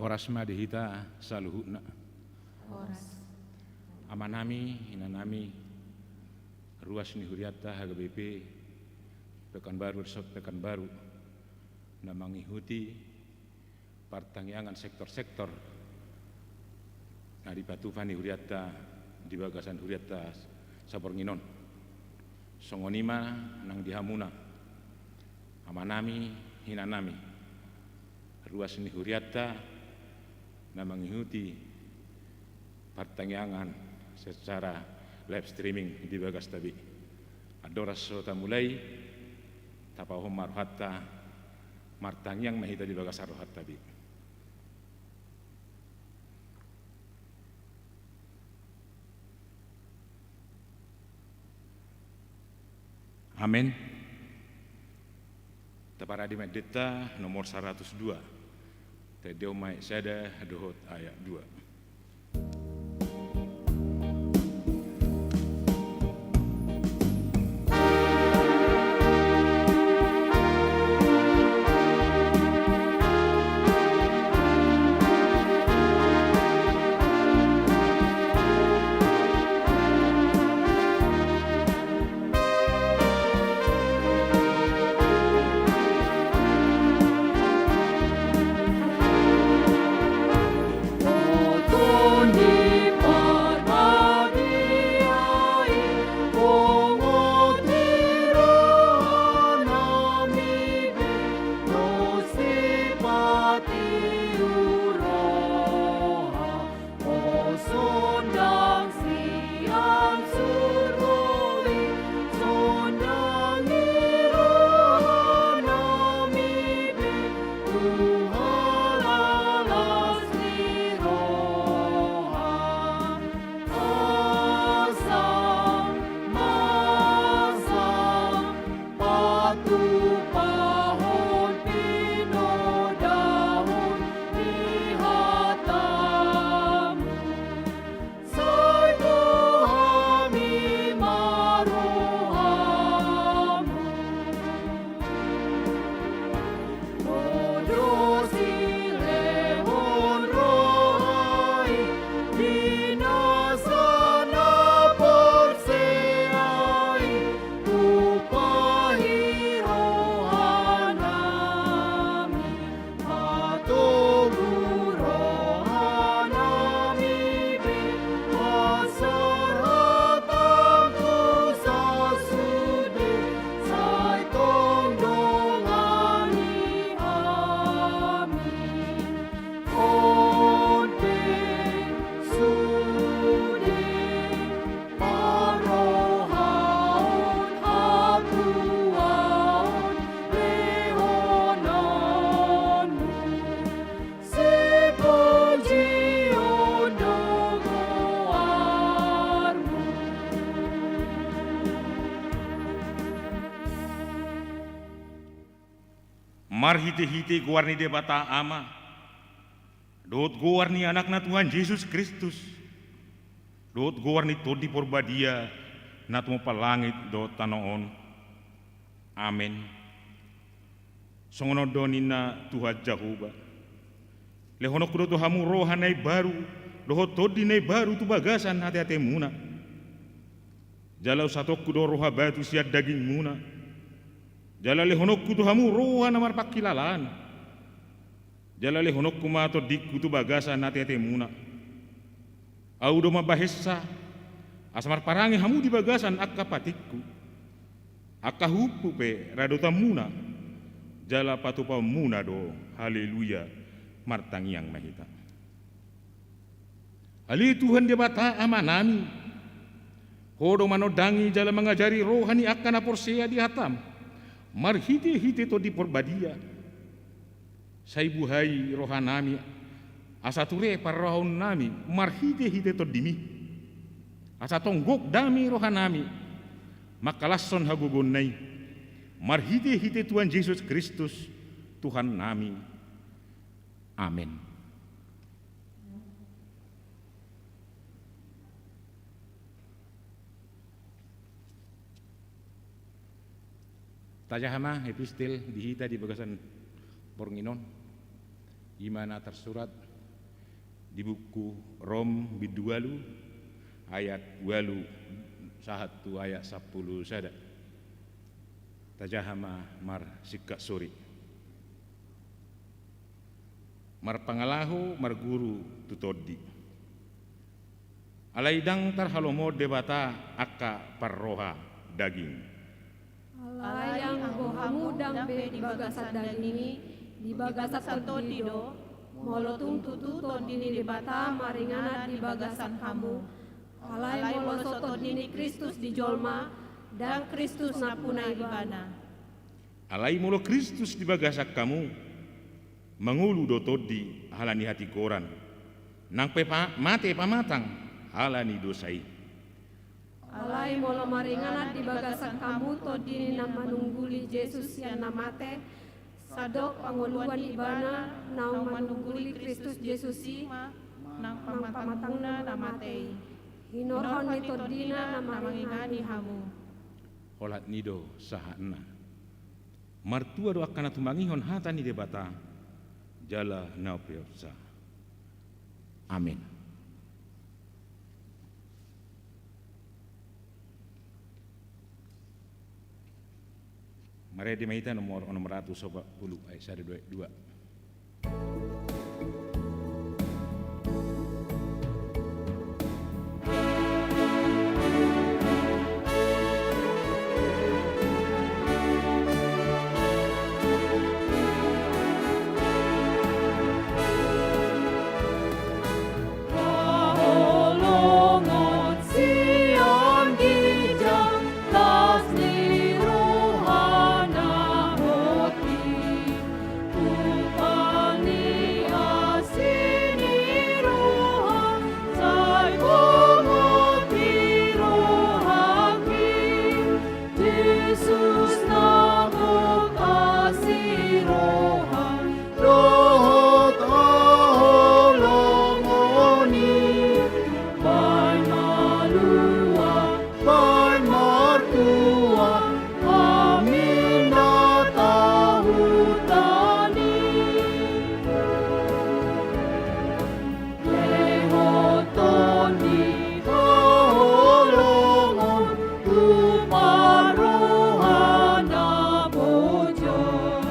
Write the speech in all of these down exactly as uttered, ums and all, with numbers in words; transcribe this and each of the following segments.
Horas ma di hita saluhutna. Horas. Amanami, inanami, ruas ni hurianta H K B P Pekanbaru Resort Pekanbaru, na mangihuti partangiangan sektor-sektor na dipatupa ni hurianta di bagasan hurianta saborngin on. Songon i ma nang di hamuna, amanami, inanami, ruas ni hurianta na mangihuti partangiangan secara live streaming di bagasta be. Andorang so tamulai, tapaohom ma rohanta, martangiang ma hita di bagasan rohanta be. Amen. Taparade ma endenta nomor saratus dua. Taendehon ma ayat sada dohot ayat dua. Patupahon pinodahon ni hatamu, sai boha hami ma rohamu. Podos dilehon roha i di nasa na porsea i, tumpahi rohanami, patogu rohanami be, asa hatamu sasude, sai tong dongani hami. On pe sude parrohaon, hatuaon, lehononmu, sipujion do goarmu. Marhitehite goar ni Debata Ama, dohot goar ni Anakna Tuhan Jesus Kristus, dohot goar ni Tondi Porbadia na tumompa langit dohot tano on. Amen. Songon on do ninna Tuhan Jahowa: Lehononku do tu hamu roha na imbaru dohot tondi na imbaru tu bagasan ateatemuna. Jala unsatongku do roha batu sian dagingmuna. Jala lehononku tu hamu roha na marpangkilalaan. Jala lehononku ma tondingku tu bagasan ateatemuna. Ahu do mambahensa, asa marparange hamu di bagasan angka patikku. Angka huhuthu pe radotanmuna, jala patupaonmuna do. Haleluya. Martangiang ma hita. Ale Tuhan Debata Amanami, Ho do manondangi jala mangajari roha ni angka na porsea di hataM marhitehite Tondi Porbadia. Sai buhai rohanami, asa ture parrohaonnami marhitehite TondiMi. Asa tong gok dame rohanami mangkalashon hagogoonna i, marhitehite Tuhan Jesus Kristus, Tuhannami. Amen. Tajaha ma epistel di hita di bagasan borngin on. I ma na tarsurat di buku Rom bindu ualu ayat ualu sahat tu ayat sampulu sada. Tajaha ma marsingkat sori. Marpangalaho marguru tu tondi. Alai ndang tarhalomohon Debata angka parroha daging. Alai anggo hamu ndang be di bagasan daging i, di bagasan tondi do, molo tung tutu tondi ni Debata maringanan di bagasan hamu. Alai molo so tondi ni Kristus di jolma, ndang Kristus nampuna ibana. Alai molo Kristus di bagasan hamu, mangolu do tondi halani hatigoran, nang pe pa-, mate pamatang halani dosa i. Alai molo maringanan di bagasan hamu tondi ni na manungguli Jesus sian na mate, sadok pangoluan ibana naung manungguli Kristus Jesus i, nang pamatangmuna na mate i, hinorhon ni tondina na maringani hamu. Holan i do sahatna. Martua do angka na tumangihon hata ni Debata jala na umpeopsa. Amin. Marende ma hita nomor onom ratus opat pulu, ayat sada, dua, dua. Jesus na hot asi roha, dohot haholongon i, baen malua, baen martua, hami na tahutan i. Lehon tondi haholongon tu parroha na bojor.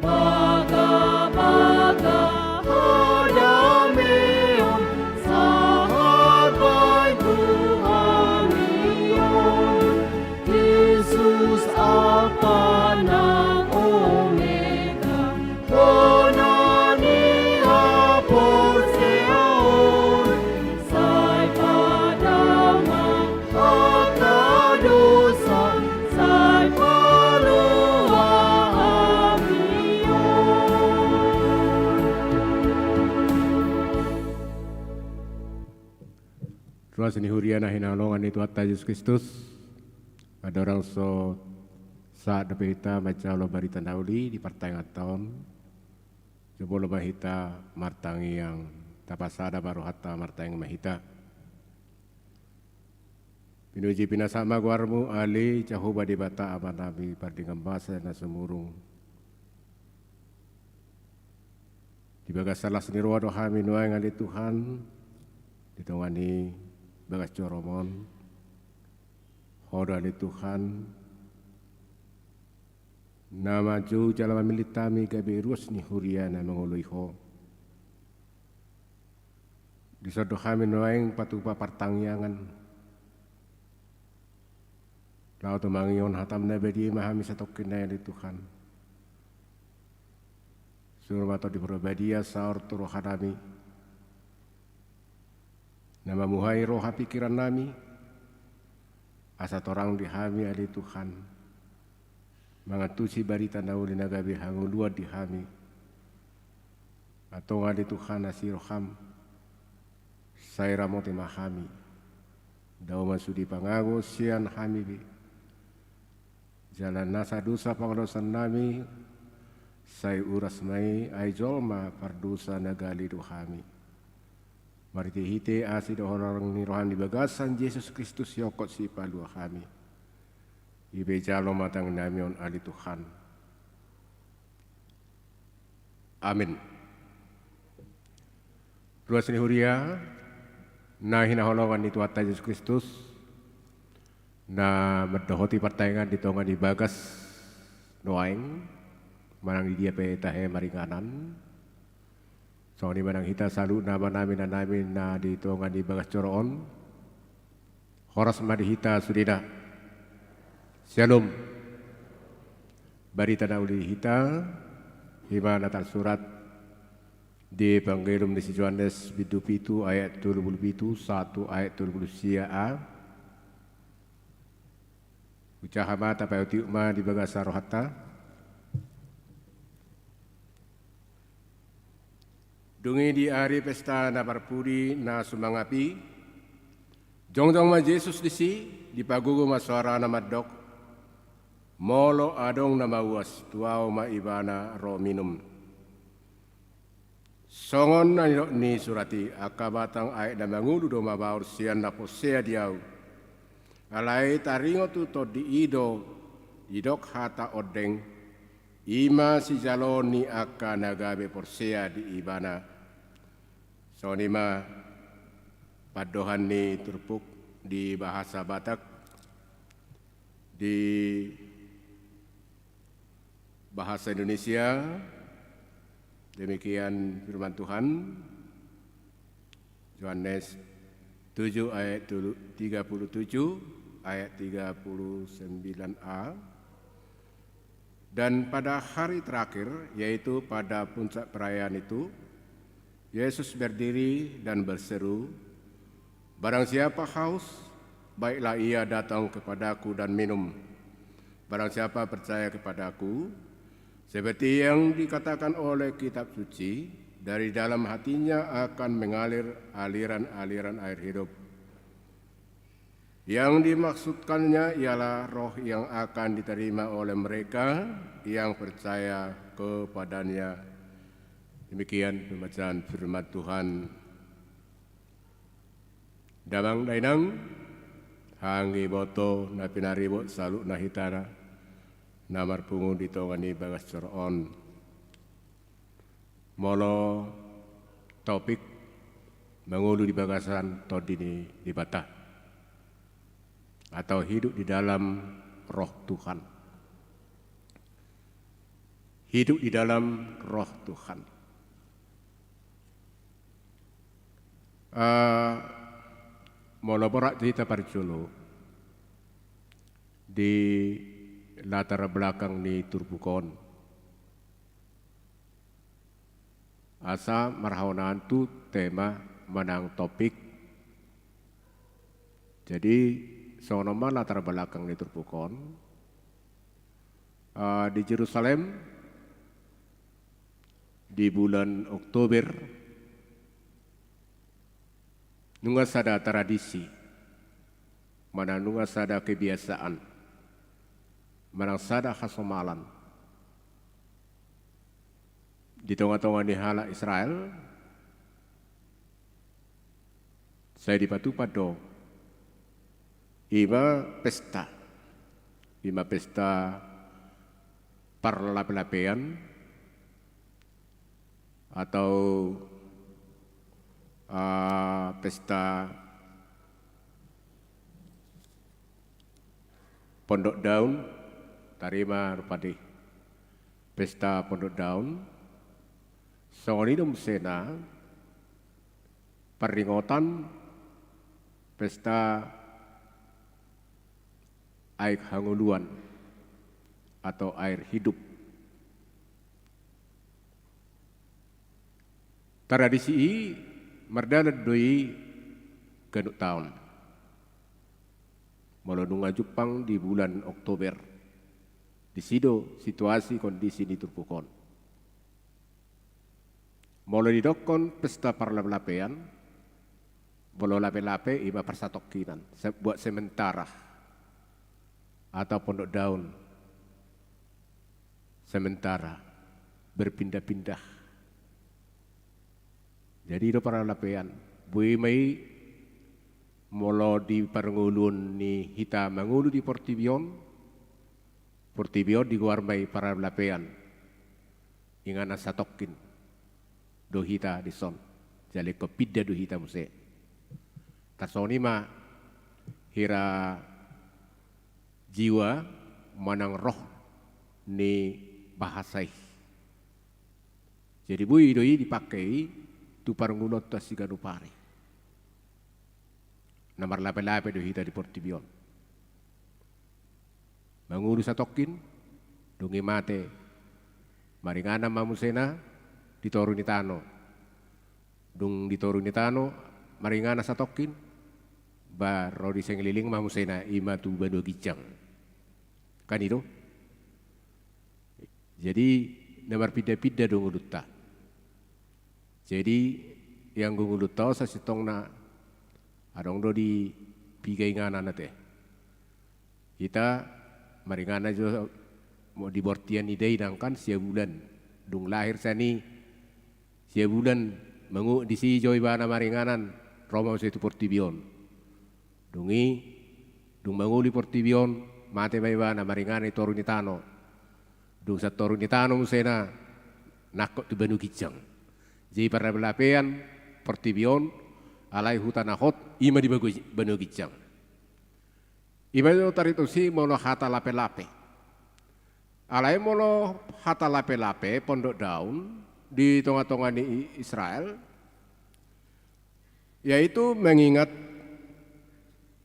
Bagabaga hadameon sahat baen tu hami on. Jesus Alfa nang Omega, bona ni haporseaon, sai padama angka dosa, sai palua hami on. Ruas ni huria na hinaholongan ni Tuhanta Jesus Kristus, andorang so sahat dope hita manjalo barita na uli di partangiangan on, jumolo ma hita martangiang, tapasada ma rohanta, martangiang ma hita. Pinuji pinasahat ma goarmu ale Jahowa Debata Amanami pardenggan basa na sumurung. Di bagasan las ni roha do hami nuaeng ale Tuhan, di tonga ni bagas joroMon. Ho do ale Tuhan, na manjou jala mamillit hami gabe ruas ni huria na mangoloi Ho. Dison do hami nuaeng patupa partangiangan. Laho tumangihon hataM na badia i ma hami satongkin nai ale Tuhan. Suru ma Tondi Parbadia saor tu rohanami, na mamuhai roha pingkirannami, asa torang di hami ale Tuhan, mangantusi barita na uli na gabe hangoluan di hami. Antong ale Tuhan asi rohaM, sai ramoti ma hami. Dao ma sude pangago sian hami be. Jala nasa dosa pangalaosannami, sai uras ma i, ai jolma pardosa na gale do hami. Marhitehite asi dohot holong ni rohaM di bagasan Jesus Kristus, sihongkop sipalua hami. I pe jalo ma tangiangnami on ale Tuhan. Amin. Ruas ni huria na hinaholongan ni Tuhanta Jesus Kristus, na mandohoti partangiangan di tonga ni bagas nuaeng, manang di dia pe tahe maringanan. Songon i ma nang hita saluhutna, amanami, inanami na di tonga ni bagas joro on. Horas ma di hita sudena. Syalom. Barita na uli di hita, i ma na tarsurat di Evangelium ni si Johannes bindu pitu ayat tolu pulu pitu sahat tu ayat tolu pulu sia a. Hujaha ma, tapaihut-ihut ma di bagasan rohanta. Dung i di ari pesta na parpudi na sumangap i, jongjong ma Jesus disi, dipagogo ma soarana mandok: Molo adong na mauas, tu Ahu ma ibana ro minum. Songon na nidok ni surat i: Angka batang aek na mangolu do mabaor sian na porsea di Ahu. Alai taringot tu Tondi i do didok hata ondeng: I ma sijaloon ni angka na gabe porsea di Ibana. Songon i ma pandohan ni turpuk di bahasa Batak. Di bahasa Indonesia, demikian firman Tuhan, Yohanes tujuh ayat tulu-, tiga puluh tujuh ayat tiga puluh sembilan a. Dan pada hari terakhir, yaitu pada puncak perayaan itu, Yesus berdiri dan berseru, "Barang siapa haus, baiklah ia datang kepada-Ku dan minum. Barang siapa percaya kepada-Ku, seperti yang dikatakan oleh Kitab Suci, dari dalam hatinya akan mengalir aliran-aliran air hidup." Yang dimaksudkannya ialah roh yang akan diterima oleh mereka yang percaya kepada-Nya. Demikian pembacaan firman Tuhan. Damang dainang, haha iboto na pinaribot saluhutna hita na marpungu di tonga ni bagas joro on. Molo topik, mangolu di bagasan Tondi ni Debata, atau hidup di dalam Roh Tuhan. Hidup di dalam Roh Tuhan. Eh, molo borat hita parjolo di latar belakang ni turpuk on, asa marhaonaan tu tema manang topik. Jadi, songon on ma latar belakang ni turpuk on. Eh, di Jerusalem, di bulan Oktober, nunga sada tradisi, manang nunga sada kebiasaan, manang sada hasomalan di tonga-tonga ni halak Israel, sai dipatupa do, i ma pesta, i ma pesta parlape-lapean, atau, ah, pesta pondok daun, tarima rupani, pesta pondok daun. Songon i do musena parringotan pesta aek hangoluan atau air hidup. Tradisi i mardalan do i ganup taon. Molo nunga jumpang di bulan Oktober, disi do situasi kondisi ni turpuk on. Molo didokkon pesta parlape-lapean, molo lape-lape i ma parsatongkinan, se-, buat sementara, atau pondok daun sementara, berpindah-pindah. Jadi do parlape-lapean, boi ma i molo di parngoluon ni hita mangolu di portibi on, portibi on digoar ma i parlape-lapean. Inganan satongkin do hita dison. Jala ingkon pinda do hita muse. Tarsongon i ma hira jiwa manang roh ni bahasa i. Jadi boi do i dipake i tu parngoluonta siganup ari. Na marlape-lape do hita di portibi on. Mangolu satongkin, dung i mate, maringanan ma musena di toru ni tano. Dung di toru ni tano, maringanan satongkin, ba ro di Sengeliling ma musena, i ma tu banua ginjang. Kan i do? Jadi, na marpinda-pinda do ngolunta. Jadi, ianggo ngolunta on sasintongna adong do di piga inganan ate. Hita maringanan jo di bortian ni dainang kan sia bulan. Dung lahir sian i sia bulan manguhuk disi jo ibana maringanan ro ma muse tu portibi on. Dung i, dung mangolu i portibi on, mate ma ibana maringanan di toru ni tano. Dung sian toru ni tano musena nangkok tu banua ginjang. Jadi parlape-lapean portibi on, alai huta na hot, i ma di banua ginjang. I ma jo taringot tusi molo hata lape-lape. Alai molo hata lape-lape, pondok daun, di tonga-tonga ni Israel, yaitu mengingat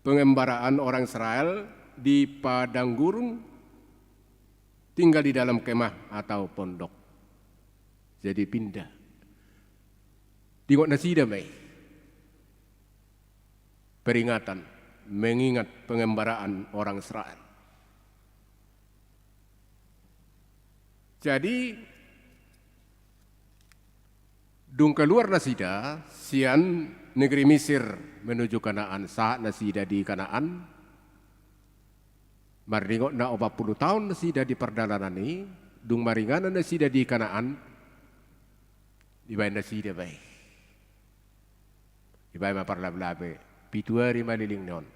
pengembaraan orang Israel di padang gurun, tinggal di dalam kemah atau pondok. Jadi pinda. Diingot nasida ma i. Peringatan, mengingat pengembaraan orang Israel. Jadi, dung keluar nasida sian negeri Misir menuju Kanaan, sahat nasida di Kanaan, marningot na opat pulu taon nasida di pardalanan i, dung maringanan nasida di Kanaan, dibaen nasida ma i. Dibaen ma parlape-lape, pitu ari ma lelengna on.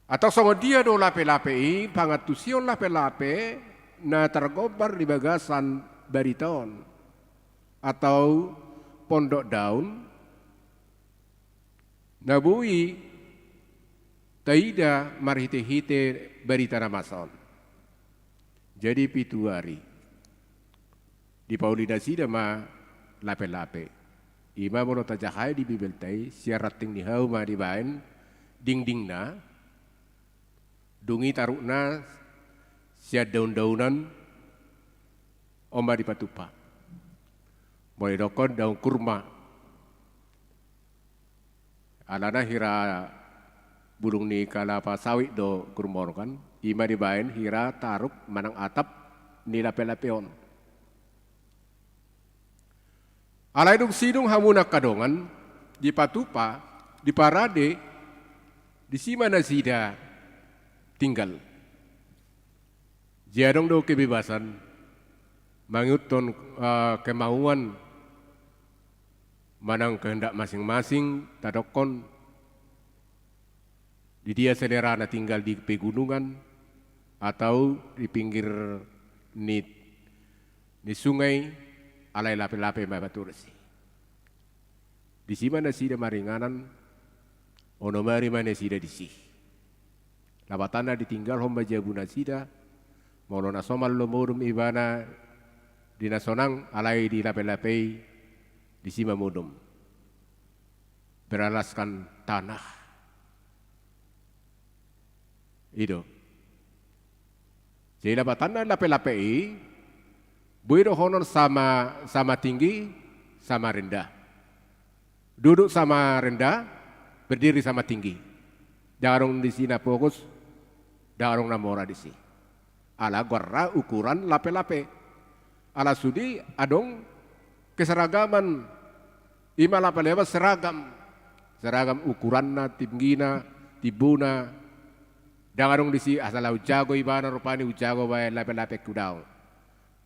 Atau songon dia do lape-lape i, pangantusion lape-lape na targombar di bagasan barita on, atau pondok daun, na boi taida marhite-hite barita na masa on. Jadi pitu ari. Dipauli nasida ma lape-lape. I ma molo tajaha i di Bibelta i, sian ranting ni hau ma dibaen dingdingna, dung i tarukna sian daun-daunan, on ma dipatupa. Molo didokkon daun kurma. Alana hira bulung ni kalapa sawit do kurma on kan, i ma dibaen hira taruk manang atap ni lape-lape on. Alai dung sidung hamu na angka dongan, dipatupa, diparade, disi ma nasida tinggal. Jadi adong do kebebasan mangihuthon, eh, kemauan manang kehendak masing-masing, tadokkon di dia selerana, tinggal di pegunungan atau di pinggir ni, ni sungai, alai lape-lape ma tusi. Disi ma nasida maringanan, onom ari ma nasida disi. Lapatanna ditinggalhon ma jabu nasida, molo na somal do modom ibana di na sonang, alai di lape-lape i disi ma modom. Beralaskan tanah. I do. Jadi lapatanna lape-lape i, boi dohonon sama, sama tinggi, sama rendah. Duduk sama rendah, berdiri sama tinggi. Ndang adong disi na pogos, ndang adong na mora disi. Ala goarna ukuran lape-lape. Ala sude adong keseragaman, i ma lape-lape seragam. Seragam ukuranna, tinggina, timbona. Ndang adong disi asal au jago ibana rupani, au jago baen lape-lape kudaon.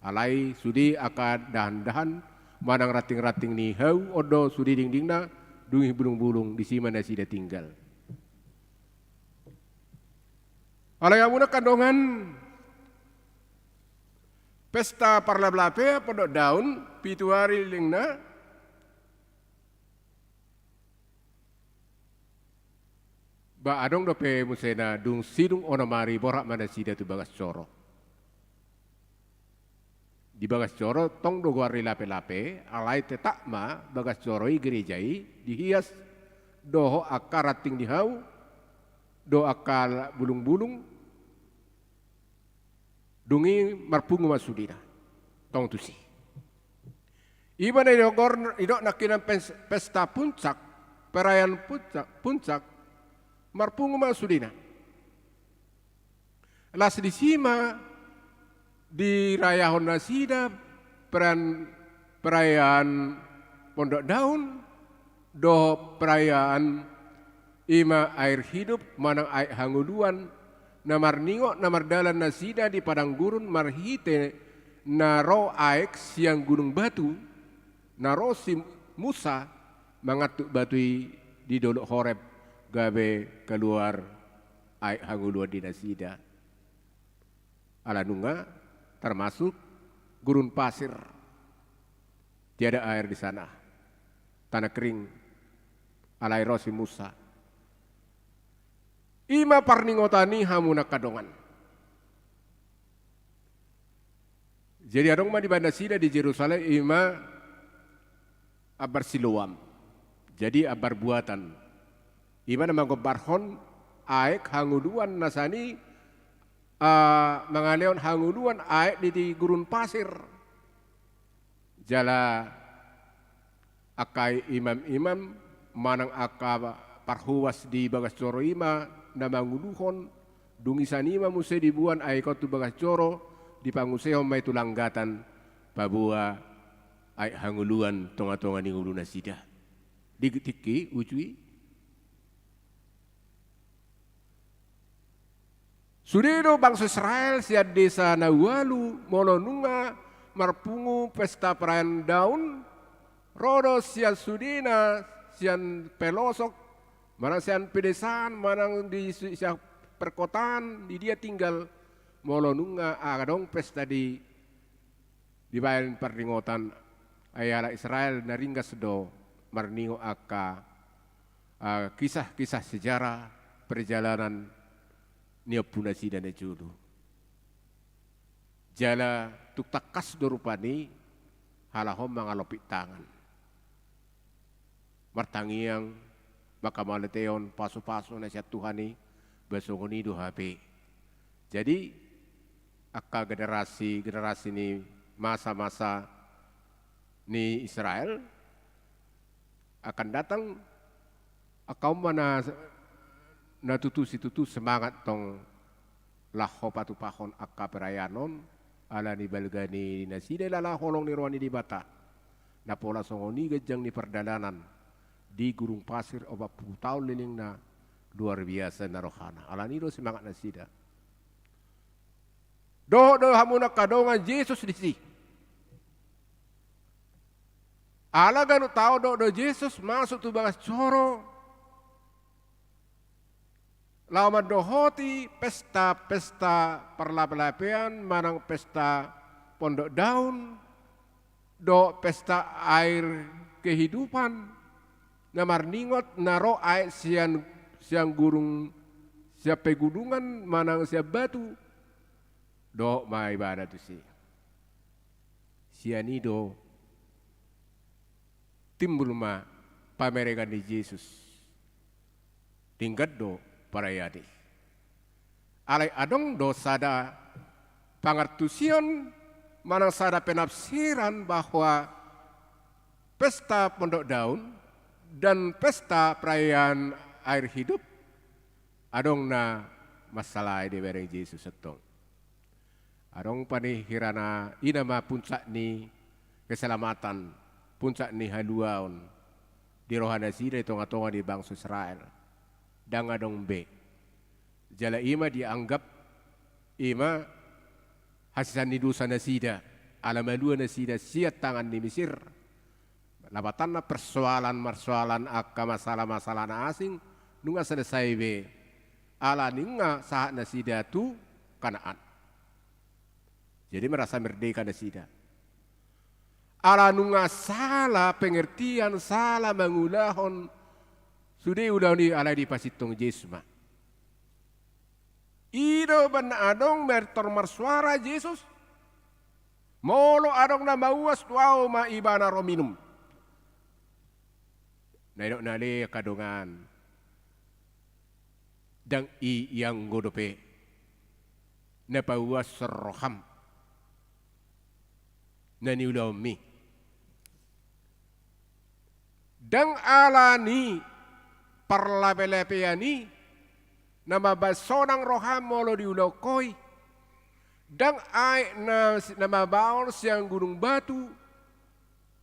Alai sude angka dahan-dahan manang ranting-ranting ni hau on do sude dingdingna, dung i bulung-bulung, disi ma nasida tinggal. Alai hamu na angka dongan, pesta parlape-lape pondok daun, pitu ari lelengna, Ba adong dope muse na dung sidung onom ari borhat ma nasida tu bagas joro. Di bagas joro tong do goar ni lape-lape, alai tetap ma bagas joro i, gereja i dihias dohot angka ranting ni hau dohot angka bulung-bulung. Dung i marpungu ma sudena tong tusi. I ma na didok nangkinan pes-, pesta puncak, perayaan puncak, puncak, marpungu ma sudena. Las disi ma dirayahon nasida perayaan, perayaan Pondok Daun dohot perayaan i ma Air Hidup manang Aek Hangoluan, na marningot na mardalan nasida di padang gurun marhite na ro aek sian gunung batu, na ro si Musa mangantuk batu i di dolok Horeb gabe kaluar aek hangoluan di nasida. Ala nunga termasuk gurun pasir. Tiada air di sana. Tanah kering. Alai ro si Musa. I ma parningotan i hamu na angka dongan. Jadi adong ma dibaen nasida di Jerusalem i ma ambar Siloam. Jadi ambar buatan. I ma na manggombarhon aek hangoluan na sian i, ah, mangalehon hangoluan aek di, di gurun pasir. Jala angka imam-imam manang angka parhobas di bagas joro i ma na manguluhon, dung i sian i ma muse diboan aek on tu bagas joro, dipangunsehon ma i tu langgatan paboa aek hangoluan tonga-tonga ni ngolu nasida. Di tingki uju i. Sude do bangso Israel sian desa na ualu, molo nunga marpungu pesta perayaan daun, ro do sian sudena, sian pelosok, manang sian pedesaan, manang di si-, sian perkotaan, di dia tinggal, molo nunga adong pesta di dibaen parningotan, ai halak Israel na ringgas do marningot angka, ah, kisah-kisah sejarah perjalanan ni ompu nasida na jolo. Jala tung tangkas do rupani halak on mangalompit tangan. Martangiang, mangkamauliateon, pasu-pasu na sian Tuhan i, ba songon i do hape. Jadi, angka generasi-generasi ni masa-masa ni Israel akan datang, angka on ma na, na tutu situtu semangat tong laho patupahon angka perayaan on, ala ni balga ni nasida i laho holong ni roha ni Debata. Na pola songon i ganjang ni pardalanan di gurun pasir opat pulu taon lelengna, luar biasa na rohana. Ala ni do semangat nasida. Dohot do hamu na angka dongan Jesus disi. Ala ganup taon dohot do Jesus masuk tu bagas joro, laho mandohoti pesta-pesta parlape-lapean, manang pesta Pondok Daun, dohot pesta Air Kehidupan, na marningot na ro aek sian, sian gurun, sian pegunungan, manang sian batu, dohot ma ibana tusi. Sian i do timbul ma pamerengan ni Jesus. Denggan do parayaan i. Alai adong do sada pangantusion manang sada penafsiran bahwa pesta Pondok Daun dan pesta perayaan Air Hidup adong na mansalahi dibereng Jesus antong. Adong pani hira na i nama puncak ni keselamatan, puncak ni haluaon di roha nasida di tonga-tonga ni bangso Israel. Ndang adong be. Jala i ma dianggap i ma hasisean ni dosa nasida, ala malua nasida sian tangan ni Misir. Lapatanna persoalan-marsoalan angka masalah-masalah na asing nunga selesai be, ala nunga sahat nasida tu Kanaan. Jadi merasa merdeka nasida. Ala nunga sala pengertian, sala mangulahon sude ulaon i, alai dipasintong Jesus ma. I do umbahen na adong, martor marsuara Jesus. Molo adong na mauas tu ahu ma ibana ro minum. Na nidok na ale angka dongan. Ndang i ianggo dope na pauas roham na niulaonmi. Ndang ala ni parlapelapean i na mambahen sonang roham molo diulahon ho i. Ndang aek na, na mambahen sian gunung batu,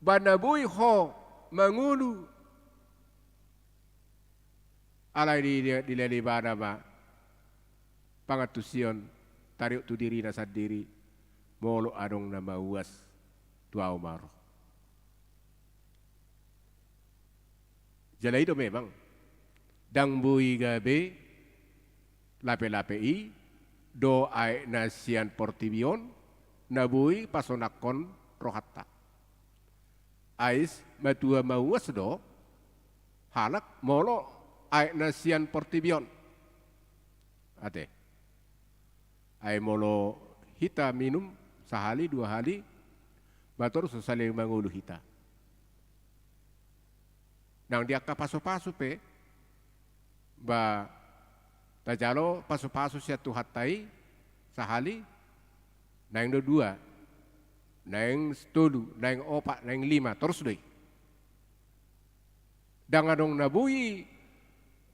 ba na boi ho mangolu. Alai di, di, dilehon ibana ma pangantusion, taringot tu dirina sandiri, molo adong na mauas tu ahu ma ro. Jala i do memang, ndang boi gabe lapelape i do aek na sian portibi on na boi pasonangkon rohanta. Ais matua mauas do halak molo aek na sian portibi on. Ate. Ai molo hita minum sahali, dua hali, ba torus do saling mangolu hita. Nang di angka pasupasu pe, ba tajalo pasupasu sian Tuhanta i sahali, naeng do dua, naeng tolu, naeng opat, naeng lima, torus do i. Ndang adong na boi,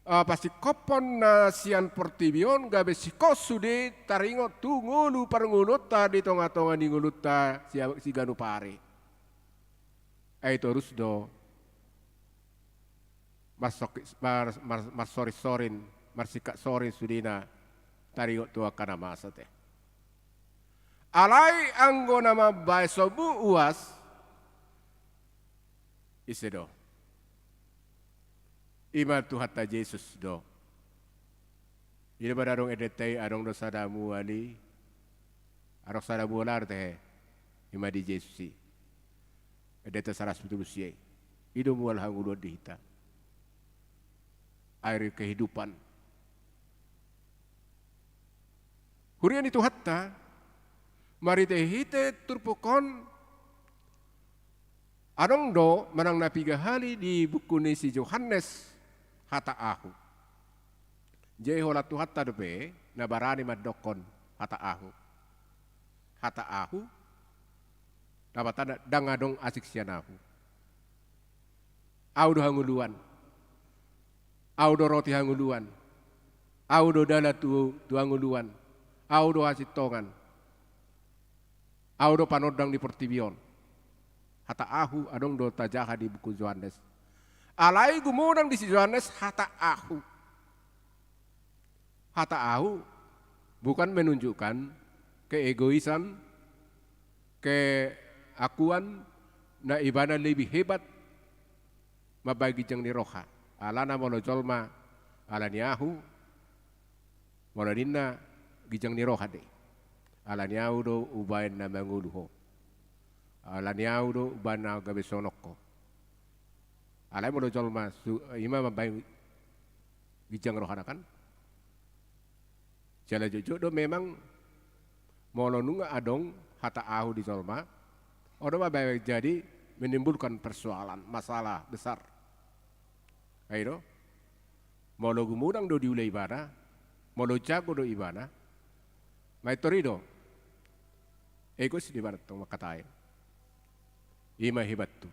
ah, pasingkophon na sian portibi on gabe singkop sude taringot tu ngolu parngoluonta di tongatonga ni ngolunta si, siganup ari. Ai torus do marsok-, mar-, mar-, marsorinsorin, marsingkat sorin sudena taringot tu angka na masa te. Alai anggo na mambahen sombu uas, ise do? I ma Tuhanta Jesus do. I do ma na adong endenta i, adong do sada mual i. Adong sada mual, aha do tehe? I ma di Jesus i. Endenta saratus pitu pulu sia i. I do mual hangoluan di hita. Air kehidupan. Huria ni Tuhanta, marhitehite turpuk on, adong do manang na piga hali di buku ni si Johannes hata ahu. Jadi holan Tuhanta dope na barani mandokkon hata ahu. Hata ahu, na patanda ndang adong asing sian ahu. Ahu do hangoluan. Ahu do roti hangoluan. Ahu do dalan tu, tu hangoluan. Ahu do hasintongan. Ahu do panondang di portibi on. Hata ahu adong do tajaha di buku Johannes. Alai gumodang di si Johannes hata ahu. Hata ahu bukan menunjukkan keegoisan, keakuan, na ibana lebih hebat mambahen ginjang ni roha. Alana molo jolma ala ni ahu, molo ninna ginjang ni roha do i. Ala ni ahu do umbahen na mangolu ho. Ala ni ahu do umbahen na gabe sonang ho. Alai molo jolma su-, ima mambahen ginjang rohana kan. Jala jotjot do memang molo nunga adong hata ahu di jolma, on do ma baen jadi menimbulkan persoalan, masalah besar. Ai do. Molo gumodang do diula ibana, molo jago do ibana, mamintor i do. Egois do ibana tong mangkatai. Ima hebat tu.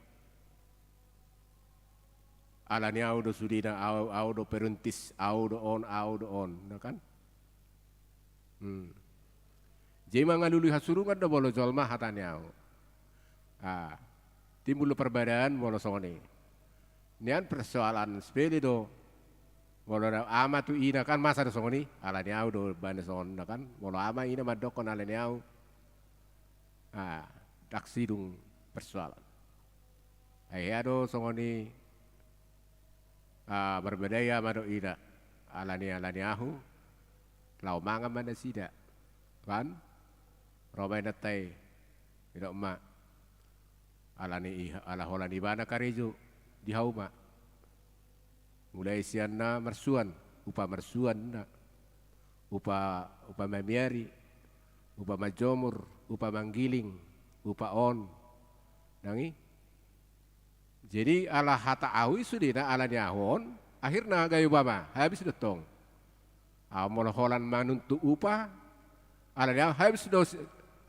Ala ni ahu do sudena, ahu, ahu do perintis, ahu do on, ahu do on, na kan? Hmm. Jadi mangalului hasurungan do molo jolma hata ni ahu. Ah, timbul do perbedaan molo songon i. Nian persoalan sepele do. Molo na ama tu ina kan masa do songon i, ala ni ahu do baen songon na kan. Molo ama ina mandokkon ala ni ahu. Ah, ndang sidung persoalan. Ai hea do songon i, ah, marbadai ama dohot ina, ala ni, ala ni ahu, laho mangan ma nasida. Kan? Ro ma inanta i, didok ma, ala ni i, ala holan ibana karejo di hauma. Mulai sian na marsuan, upa marsuan na. Upa, upa mamiari, upa manjomur, upa manggiling, upa on. Nang i. Jadi ala hata ahu i sudena, ala ni ahu on, akhirna gabe upa ma, habis do tong. Ahu molo holan manuntut upa, ala ni ahu habis do si,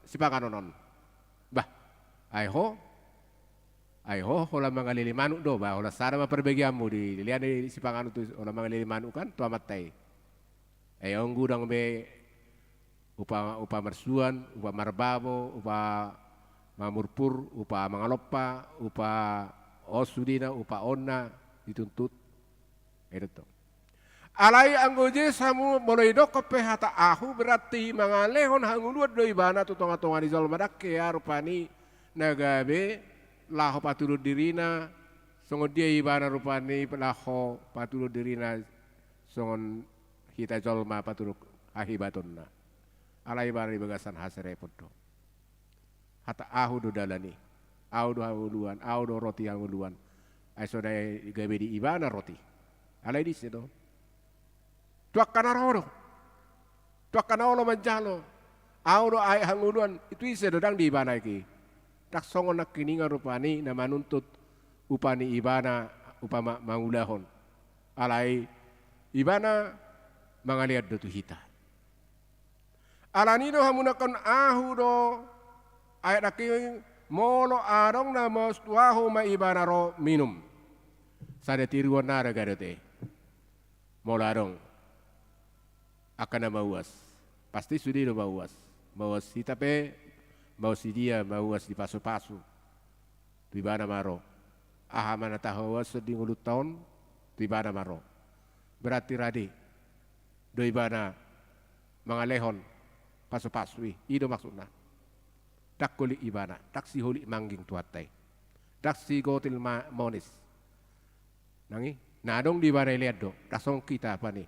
sipanganon on. Bah, ai ho, ai ho holan mangalele manuk do, bah, holan sada ma parbagianmu dilehon i sipanganon tu holan mangalele manuk kan, tu amanta i. Ai on godang be upa, upa marsuan, upa marbabo, upa mamurpur, upa mangalompa, upa on sudena, upa onna dituntut. I do tong. Alai anggo Jesus hamu molo idokkon pe hata ahu, berarti mangalehon hangoluan do ibana tu tonga-tonga ni jolma, ndang hea rupani na gabe laho patuduhon dirina, songon dia ibana rupani laho patuduhon dirina songon hita jolma patuduhon hahebatonna. Alai ibana di bagasan haserepon do. Hata ahu do dalan i, ahu do hangoluan, ahu do roti hangoluan. Ai so dang gabe di ibana roti. Alai disi do. Tu angka na ro do. Tu angka na olo manjalo. Ahu do aek hangoluan, itu ise do, ndang di ibana aek i. Ndang songon nangkiningan rupani na manuntut upa ni ibana, upa ma, mangulahon. Alai ibana mangalean do tu hita. Alani do hamonangkon ahu do aek nangkin, molo adong na maus tu ahu ma ibana ro minum. Sada tiruan na raga do te. Molo adong angka na mauas, pasti sude do mauas. Mauas hita pe, mauas idia, mauas di pasu-pasu. Tu ibana ma ro. Aha ma na tahauason di ngolunta on, tu ibana ma ro. Berarti rade do ibana mangalehon pasu-pasu i, i do maksudna. Ndang holik ibana, ndang siholik mangging Tuhanta i. Ndang sigotil ma, monis. Nang i, na adong di ibana ilean do, ndang songon hita rupani.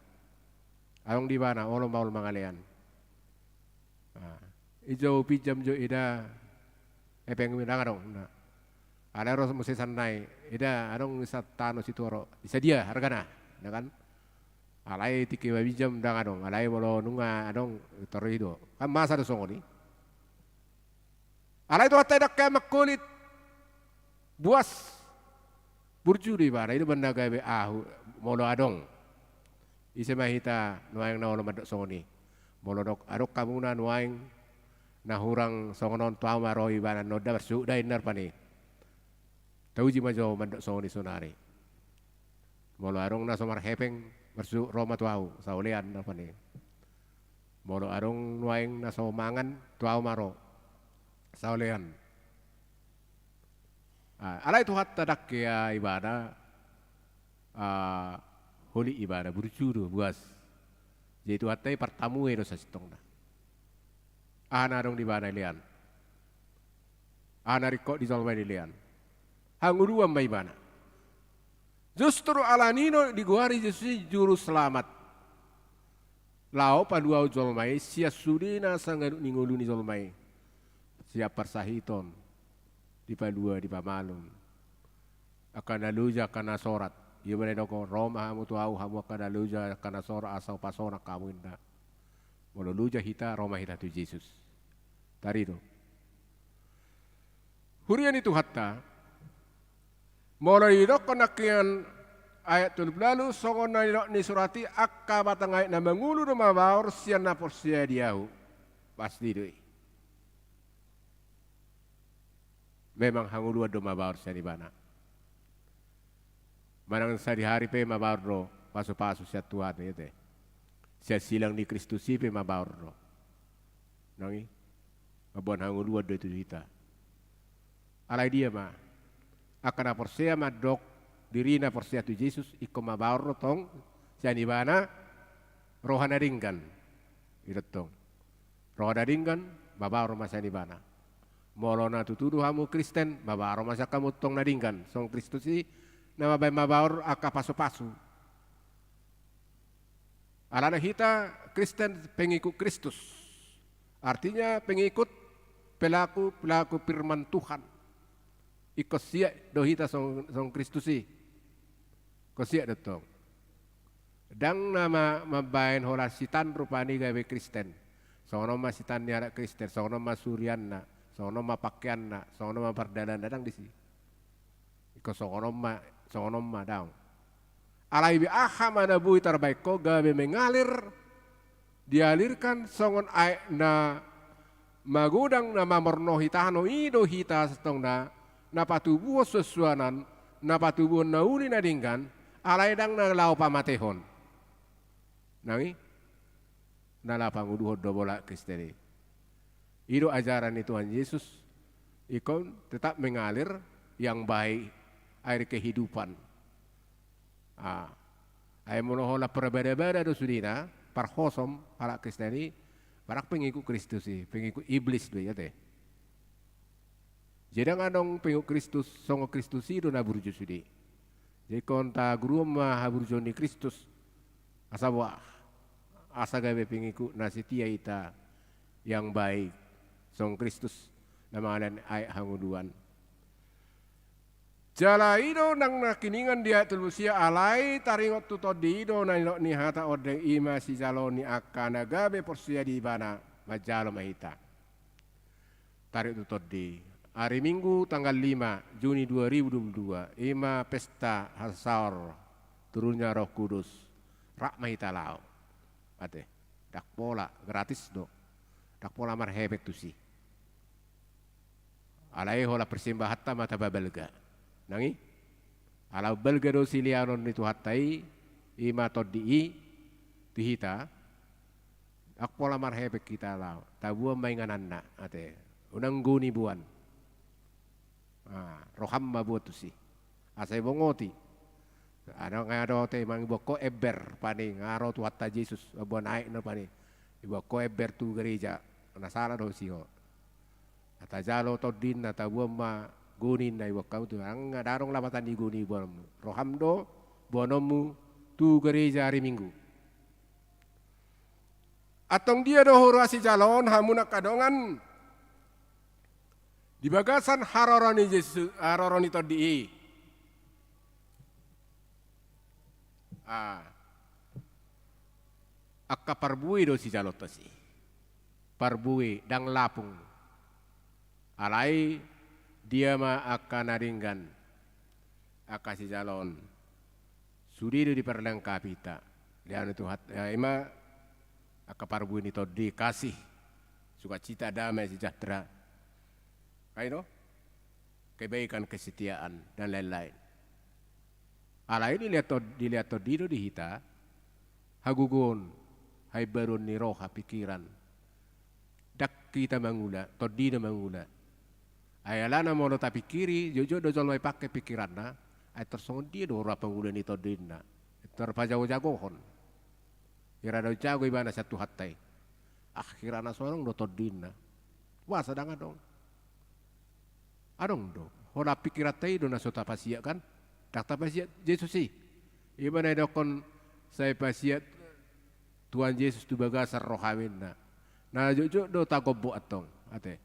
Adong di ibana olo maol mangalean. Nah, i jo pinjam jo eda, hepeng ndang adong, nah. Alai ro muse sannari, eda adong sa tano situan ro, i sadia hargana, ya kan? Alai tingki maminjam ndang adong, alai molo nunga adong, torus i do. Kan masa do songon i. Alai Tuhanta i ndang hea mangholit. Buas. Burju do ibana, i do umbahen na gabe ahu molo adong. Ise ma hita nuaeng na olo mandok songon i. Molo dok, adong hamuna nuaeng na hurang songon on, tu ahu ma ro ibana, nda marsuhut da inna rupani. Tauji ma jo mandok songon i saonari. Molo adong na so marhepeng, marsuhut ro ma tu ahu, saulean na rupani. Molo adong nuaeng na so mangan, tu ahu ma ro, saulean. Ah, alai Tuhanta ndang hea ibana, ah, holik ibana, burju do, buas. Jadi Tuhanta i partamue do sasintongna. Aha na adong di ibana ilean. Aha na ringkot di jolma i ilean. Hangoluan ma ibana. Justru alani i do digoari Jesus i Juru Selamat. Laho paluahon jolma i sian sude na sanggaduk ni ngolu ni jolma i. Sian parsahiton, dipalua, dipamalum. Angka na loja, angka na sorat. Ia ma na didok, ro ma hamu tu ahu, hamu angka na loja, angka na sorat, asa hupasonang hamu, inna. Molo loja hita, ro ma hita tu Jesus. Tari do. Huria ni Tuhanta, molo didokkon nangkiningan ayat tolu pulu ualu, songon na nidok ni surat i, angka batang aek na mangolu do mabaor sian na porsea di ahu. Pasti do i. Memang hangoluan do mabaor sian ibana. Manang sadihari pe mabaor do pasu-pasu sian Tuhan i, ate. Sian silang ni Kristus i pe mabaor do. Nang i, mamboan hangoluan do i tu hita. Alai dia ma, angka na porsea mandok dirina porsea tu Jesus, ingkon mabaor do tong sian ibana roha na denggan. I do tong. Roha na denggan, mabaor ma sian ibana. Molo na tutu do hamu Kristen, mabaor ma sian hamu tong na denggan. Songon Kristus i, na mambahen mabaor angka pasu-pasu. Alana hita Kristen pengikut Kristus. Artinya pengikut pelaku, pelaku firman Tuhan. Ingkon siap do hita songon, songon Kristus i. Ingkon siap do tong. Ndang na ma-, mambaen holan sitan rupani gabe Kristen. Songon on ma sitan ni halak Kristen, songon on ma surianna, songon on ma pakeanna, songon on ma pardalananna, ndang disi. Ingkon songon on ma, songon on ma, daong. Alai be aha ma na boi tarbaen ho gabe mengalir, dialirkan songon aek na magodang na mamornohi tano, i do hita santongna, na patubuhon suansuanan, na patubuhon na uli na denggan, alai ndang na laho pamatehon. Nang i, na laho panguluhon do bola Kristen i. I do ajaran ni Tuhan Yesus, ingkon tetap mengalir yang baik, air kehidupan. Ah, ai molo holan parbadabada do sudena, parhosom halak Kristen i, barang pengikut Kristus i, pengikut iblis do i, ate. Jadi ndang adong pengikut Kristus, songon Kristus i do na burju sude. Jadi ingkon taguruhon ma haburjuon ni Kristus. Asa boha, asa gabe pengikut na setia hita yang baik, songon Kristus na mangalehon aek hangoluan. Jala i do nang na kiningan di ayat tolu pulu sia, alai taringot tu tondi i do na nidok ni hata ondeng, i ma sijaloon ni angka na gabe porsea di ibana, manjalo ma hita. Taringot tu tondi. Ari Minggu tanggal lima Juni dua ribu dua puluh dua, i ma pesta hasaor turunnya Roh Kudus, rap ma hita laho. Ate, ndang pola, gratis do. Ndang pola marhepeng tusi. Alai holan persembahanta ma tapabalga. Nang i? Ala umbalga do silehon ni Tuhanta i, i ma tondi i, tu hita, ndang pola marhepeng hita laho. Taboan ma ingananna, ate. Unang goni boan. Ah, roham ma boan tusi. Asa ibongoti. Adong, adong ate, mangiboan ho ember, paning, aro Tuhanta Jesus, boan aek na paning. Iboan ho ember tu gereja, na sala do ho si ho. Tajalo tondinna, taboan ma goni na iboan hamu tu, ndang adong lapatan ni goni boanonmu. Roham do boanonmu tu gereja ari Minggu. Antong dia do huroha sijaloon hamu angka dongan di bagasan haroro ni Jesus, haroro ni tondi i? Ah. Angka parbue do sijaloonta si. Parbue, ndang lapung. Alai dia ma angka na denggan, angka sijaloon? Sude do diperlengkapi hita. Lehon ni Tuhan, ya, i ma angka parbue ni tondi, kasih, sukacita, damai sejahtera. Kan i do? Kebaikan, kesetiaan, dan lain-lain. Alai dilehon ton-, dilehon tondi do di hita hagogoon, haimbaruon ni roha, pikiran. Ndang hita mangula, tondi do mangula. Ai alana molo tapikiri, jotjot do jolma i pangke pikiranna, ai tor songon dia do huroha pangula ni tondinna? Tarpajagojagohon. Hira do jago ibana sian Tuhanta i. Ah, hira na so adong do tondinna. Boasa ndang adong? Adong do. Holan pikiranta i do na so tapasiat, kan? Ndang tapasiat Jesus i. I ma na didokkon sai pasiat Tuhan Jesus tu bagasan roham, ninna. Na jotjot do tagombok antong, ate.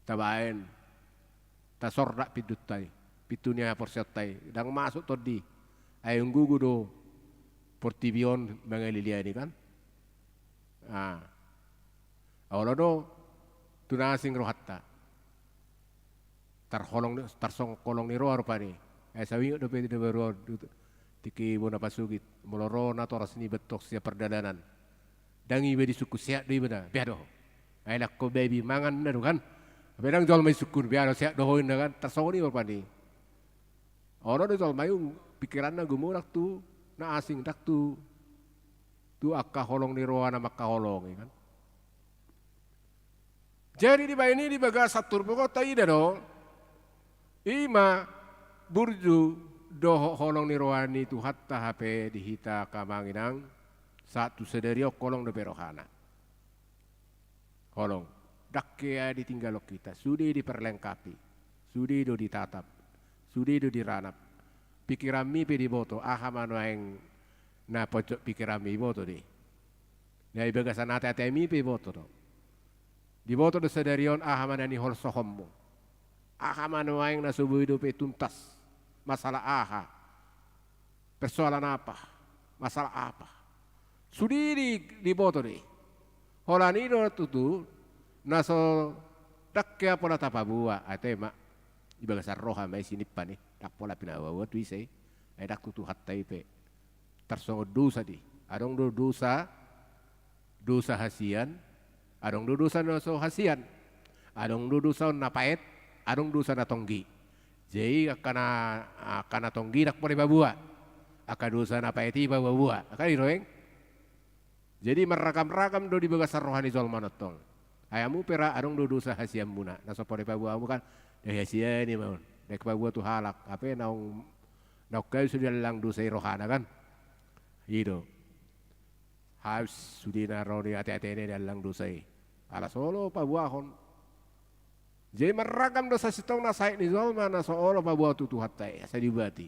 Tabaen, tasornak pintunta i, pintu ni haporseaonta i, ndang masuk tondi. Ai umgogo do portibi on mangaliliani, kan? Ah. Olo do tu na asing rohanta. Tarholong ni, tarsongon holong ni roha rupani. Ai so ingot dope di na baru on, tingki bona pasogit. Molo ro natoras niba antong sian pardalanan, ndang iba disungkun sehat do iba, na bea do ho. Ai langkon babi mangan na do, kan? Hape ndang jolma disungkun, bea do, sehat do ho, ninna, kan? Tarsongon i rupani. Olo do jolma i, pikiranna gumodang tu na asing, ndang tu, tu angka holong ni roha na mangkaholongi, kan? Jadi dibaen i di bagasan turpuk on taida do, i ma burju dohot holong ni roha ni Tuhanta hape di hita angka amang inang, sahat tu sadari on holong dope rohana. Holong, ndang hea ditinggalhon hita, sude diperlengkapi, sude do ditatap, sude do diranap. Pikiranmi pe diboto, aha ma nuaeng na ponjot pikiranmi, diboto do i. Na di bagasan ateatemi pe diboto do. Diboto do sadari on aha ma na niholsohonmu. Aha ma nuaeng na so boi dope tuntas. Masalah aha. Persoalan apa. Masalah apa? Sude di, diboto do i. Holan i do tutu na so, ndang hea pola tapaboa, ate ma, di bagasan roha ma i sinimpan i, ndang pola pinaboaboa tu ise i. Ai ndang tu Tuhanta i pe. Tarsongon dosa do i. Adong do dosa, dosa hasian, adong do dosa na so hasian. Adong do dosa on na paet, adong dosa na tonggi. Jadi angka na, angka na tonggi ndang pola ipaboa. Angka dosa na paet i ipaboa. Angka i do eng. Jadi marragam-ragam do di bagasan roha ni jolma on tong. Ai hamu pe ra adong do dosa hasianmuna. Na so pola ipaboa hamu kan, ndang hasian i ma on. Ndang ipaboa tu halak. Hape naung, naung hea sude allang dosa i rohana kan. I do. Habis sude na ro di ate-atena i allang dosa i. Ala so olo paboahon. Jadi marragam do sasintongna sahit ni jolma na so olo paboa tu Tuhanta i, asa diubati.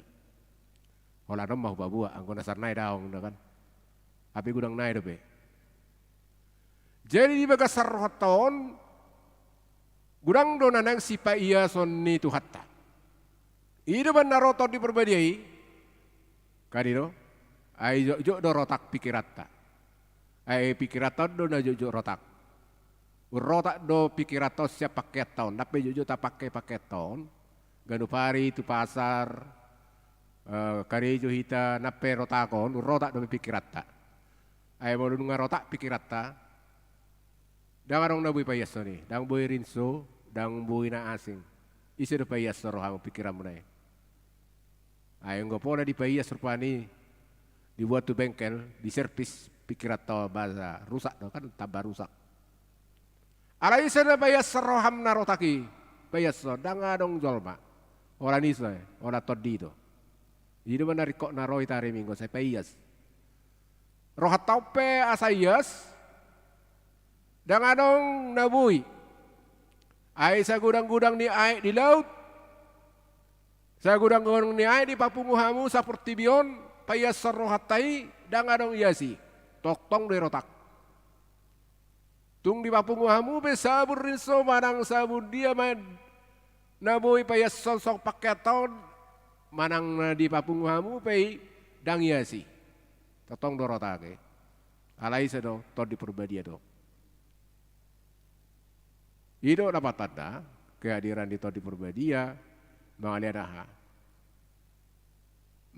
Holan on ma hupaboa, anggo na sannari daong do kan. Hape godang nai dope. Jadi di bagasan rohanta on, godang do na naeng sipaiason ni Tuhanta. I do umbahen na ro Tondi Porbadia i, kan i do, ai jotjot do rotak pikiranta. Ai pikiranta on do na jotjot rotak. Umrotak do pikiranta on sian pangkeanta on, ndang pe jotjot tapangke pangkeanta on, ganup ari tu pasar, eh, karejo hita ndang pe rotak on, umrotak do pikiranta. Ai molo nunga rotak pikiranta, ndang adong na boi paiashon i, ndang boi rinso, ndang boi na asing. Ise do paiashon rohamu pikiranmuna i? Ai anggo pola dipaias rupani, dibuat tu bengkel, diservis, pikiranta on basa rusak do kan, tamba rusak. Alai ise do paiashon roham na rotak i? Paiashon, ndang adong jolma. Holan ise? Holan Tondi do. I do umbahen na ringkot na ro hita ari Minggu, sai paias. Rohanta on pe asa ias, ndang adong na boi. Ai sagodang-godang ni aek di laut, sagodang-godang ni aek dipapungu hamu saportibi on, paiashon rohanta i, ndang adong ias i. Tongtong do i rotak. Tung dipapungu hamu pe sabun rinso manang sabun dia ma na boi paiashon songon pangkeanta on, manang na dipapungu hamu pe i, ndang ias i. Tongtong do rotak i. Alai ise do? Tondi Porbadia do. I do na patanda kehadiran ni Tondi Porbadia, mangalehon aha?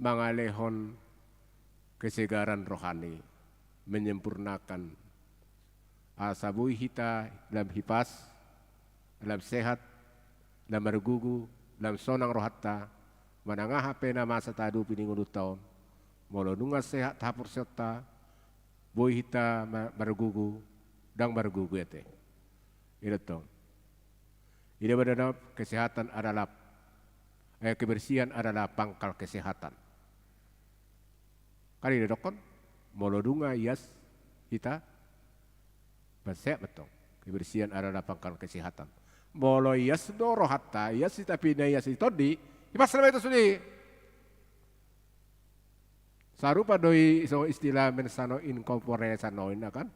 Mangalehon kesegaran rohani, menyempurnakan, asa boi hita lam hipas, lam sehat, lam margugu, lam sonang rohanta, manang aha pe na masa tahadopi di ngolunta on. Molo nunga sehat haporseaonta, boi hita ma-, margugu, ndang margugu ate. I do tong. I do umbahen na kesehatan adalah, eh, kebersihan adalah pangkal kesehatan. Kan i do didokkon, molo nunga ias hita, pasti sehat ma tong. Kebersihan adalah pangkal kesehatan. Molo ias do rohanta, ias hita pe na ias i Tondi, hipas nama hita sude. Sarupa do i so istilah mens sano in corpore sano, inna kan.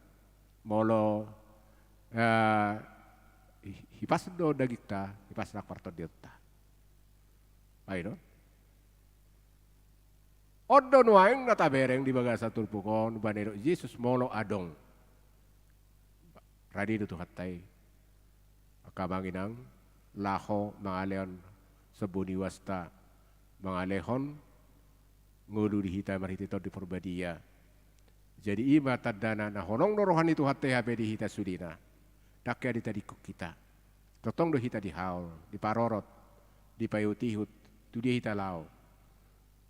Molo, eh, hi-, hipas do dagingta, hipas nang partondionta. Ai do. On do nuaeng na tabereng di bagasan turpuk on, umbahen na didok Jesus molo adong. Radi do Tuhanta i. Angka amang inang, laho mangalehon sombu ni uasta, mangalehon ngolu di hita marhite Tondi Porbadia. Jadi i ma tandana na holong do roha ni Tuhanta i hape di hita sudena. Ndang hea ditadingkon hita. Tongtong do hita dihaol, diparorot, dipaihut-ihut, tu dia hita laho.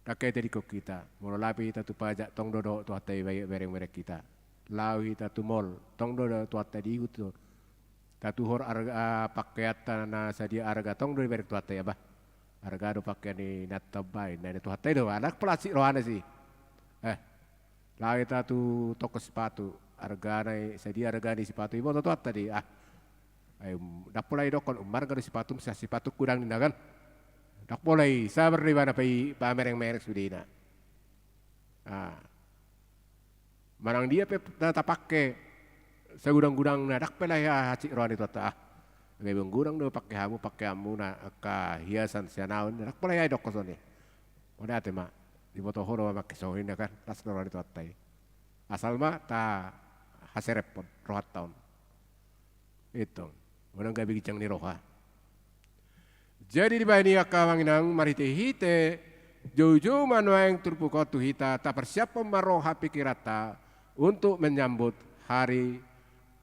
Ndang hea ditadingkon hita, molo lape hita tu pajak tong do dohot Tuhanta i bereng-bereng hita. Laho hita tu mall, tong do dohot Tuhanta i, diihut do. Tatuhor arga, ah, pangkeanta na sadia arga tong do dibereng Tuhanta i, bah. Arga do pangkean ni inanta on bah, inna ni Tuhanta i do, ndang pola hansit rohana si. Eh, laho hita tu toko sipatu, argana i, sadia arga ni sipatu i, iboto Tuhanta do i, ah. Ai, um, ndang pola idokkon, um, marga do sipatum, sian sipatungku dang ninna kan. Ndang pola i, sabar do ibana pe i, pamereng-mereng sudena. Ah. Manang dia pe na tapangke sagudang-gudangna, ndang pola hea hansit roha ni Tuhanta, ah. Gabe godang do pangke hamu, pangkeanmuna, angka hiasan sian ahu, ndang pola hea idokkon songon i. Mauliate ma. Diboto ho do amang, songon i ninna kan, las do roha ni Tuhanta i. Asal ma tahaserephon rohanta on. Itu. Unang gabe ginjang ni roha. Jadi dibahen i angka amang inang, marhite-hite joujou ma nuaeng turpuk on tu hita, taparsiaphon ma roha pikiranta untuk menyambut hari